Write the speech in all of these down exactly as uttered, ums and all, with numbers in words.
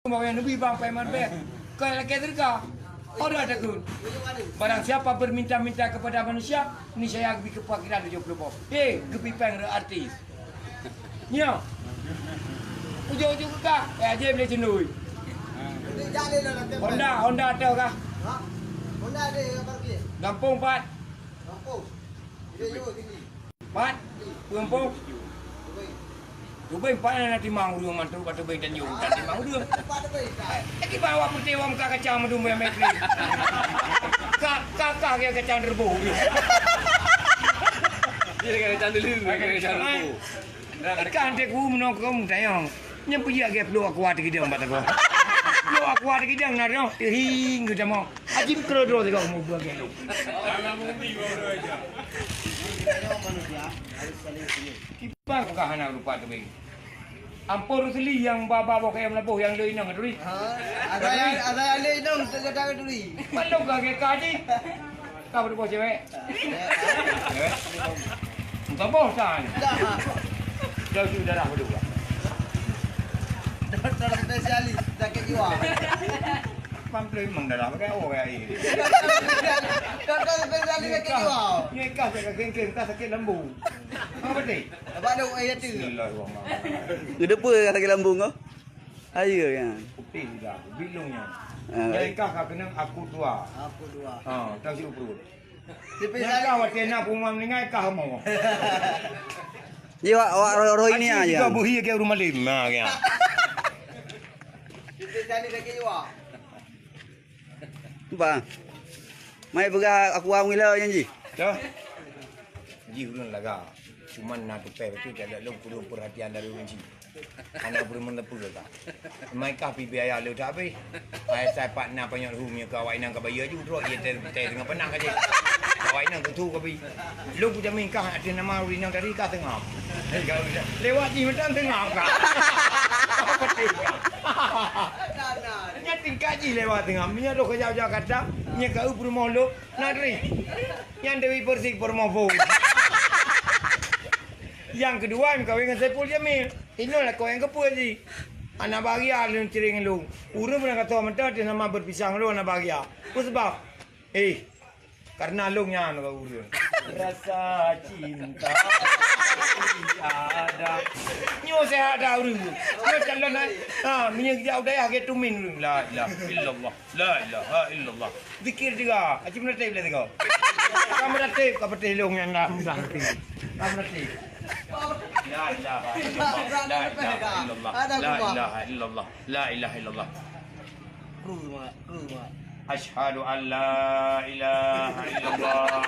Bang nyang neubi bang Paiman Bek. Keu lakèe teuka. Oda takheun. Barang siapa berminta-minta kepada manusia, niscaya geubri keu pakiran tujoh ploh boh. Hei, geubri péng rot artis. Nyoe. Ujong-ujong keu kah, eh, aja boleh cendui. Honda, Honda atau kah? Ha? Honda ada yang parkir. Gampông pat. Gampông. Dia jauh tinggi. Pat, peumpung. Tubeng pat na timang ureueng mantu bak tubeng tanjong, dan timang ureueng. Lagi bawa putih wong ka kacang madu metri. Ka, ka, ka, ka kacang derbu. Dia dengan kacang dulu, dengan kacang derbu. Ikan teku menokong tayong. Nyang peujiak gaya peluk aqua teugidong bak teungoh. Peluk aqua teugidong na roh, teuhing geutamong. Aji keudroe-droe sigoe mubuah gelo. Kiban ka hana rupa teubieng. Ampôn Rusli nyang ba-ba boh kayèe meulaboh nyang le inong turi. Ha, ada yang, ada yang le inong tu kata turi. Maklum ka gaya kaji. Ka beudoh boh cewek. Cewek. Muka boh tan. Dah. Dah tu darah berdua. Doktor spesialis sakit jiwa. Pam tu memang darah pakai awak kaya air. Doktor spesialis sakit jiwa. Ni kah sakit kengkeng, kah sakit lambung. Apa betul? Abang dok air tu. Bismillahirrahmanirrahim. Kenapa sakit lambung kau? Air kan. Putih dah, bilung nya. Ah, nyai kah ka kena aku dua. Aku dua. Ha, tak si perut. Nyai kah watèe na puma meninggai kah mau. Iya, awak roh-roh ini aja. Kau buhi ke rumah lima ya. Kita jadi lagi dua. Ba. Mai peugah aku awak ngila nyan jih. Dah. Jih ureueng laga. Cuman na tupeh betul tak ada lom kurang perhatian dari ureueng jih. Hana ureueng menepu ka. Mai kah pipi ayah le tak habis. Ai sai pat na panyot hu nyoe ka awak inong ka bayeue ju trok ye teh teh teungoh peunak ka jih. Awak inong tu tu ka pi. Lom ku jamin kah ada nama ureueng inong tadi kah teungoh. Lewat jih mantong teungoh kah. Apa teh kah? Nyan tingkat jih lewat teungoh. Meunyoe lôn keujak-jak kata, nyan ka eu peurumoh lôn, na dri. Nyan Dewi Persik peurumoh phon. Nyang keudua meukawen ngon Saiful Jamil. Inoe lakoe nyang keupeu jih. Anak bahagia lôn cireng lôn. Ureueng meunang katoe mantong teuh nama berpisah lôn anak bahagia. Peue sabab? Eh, Karena lôn nyan ureueng. Rasa cinta tiada. Nyoe sehat dah ureueng. Nyoe calon ai. Ha, meunyoe jak u dayah ke tumin ureueng. La ilaha illallah. La ilaha illallah. Zikir juga. Aci meuratéb lé sigoe. Ka meuratéb ka peuteh lôn nyan dah mudah. Ka meuratéb. La ilaha illallah. La ilaha illallah. La ilaha illallah. La ilaha illallah. Kru semangat, kru semangat. Asyhadu an la ilaha illallah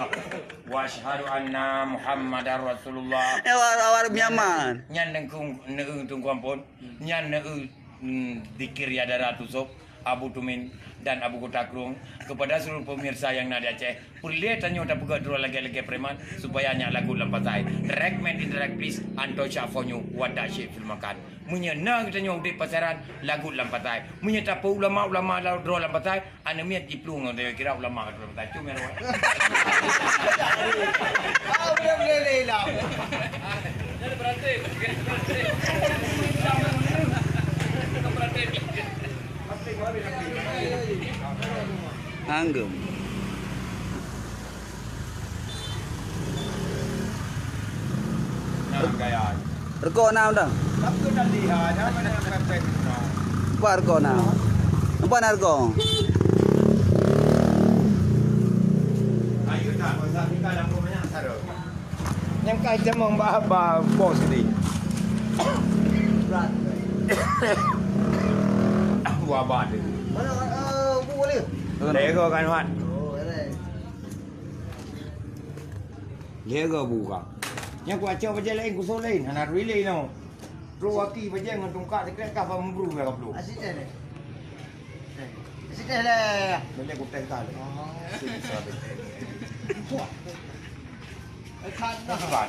wa asyhadu anna Muhammadar Rasulullah. Eh, awak, awak Myanmar. Nyan, nyan neu-eu teungku ampôn. Nyan neu-eu, mm, zikir ya dara tusok, Abu Tumin dan Abu Kota Krueng. Kepada seluruh pemirsa yang na di Aceh, peureulèe tanyoe tapeugah droe lagèe-lagèe preman supaya nyak lagot lam pasai. Direct man in direct please, Anto Syak Fonyo, Wadak Syekh Film Makan. Meunyoe na geutanyoe udép pasaran, lagot lam pasai. Meunyoe tapeu ulama-ulama la-, droe lam pasai, aneuk miet jiplueng ngon kira ulama droe lam pasai. Cum ya, Roy. Ah, boleh, boleh, boleh, hilang. Anggem. Nah, gaya. Rukok na dah. Tapi dah lihat, apa nak pepek na? Apa rukok na? Apa nak rukok? Ayo dah, masa kita dah banyak sarung. Nyang ka itamong ba, ba bos tadi. Berat. Wabah tu. Mana, eh, bu boleh? Lego kan, Wan? Oh, eleh. Lego buka. Nyang kuat cok bajai lain, kusok lain. Hana relay no. Trok waki bajai ngon tungkak teklek kah bak membru mereka belum. Asyik deh, deh. Asyik deh, deh. Boleh ku teh kali. Oh. Asyik bisa deh. Puah. Eh, kan dah. Bukan.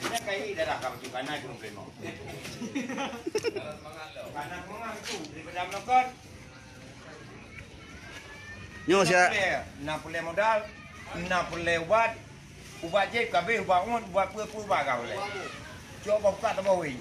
Dah kai darah kau tu, kanan aku belum mau. Kanan mengang tu, daripada melokot. Nyoe siat. Na peureulèe modal, na peureulèe ubat. Ubat jép ka abéh, ubat uet, ubat peue-peue ubat ka peureulèe. Cok bak buka teubawéng.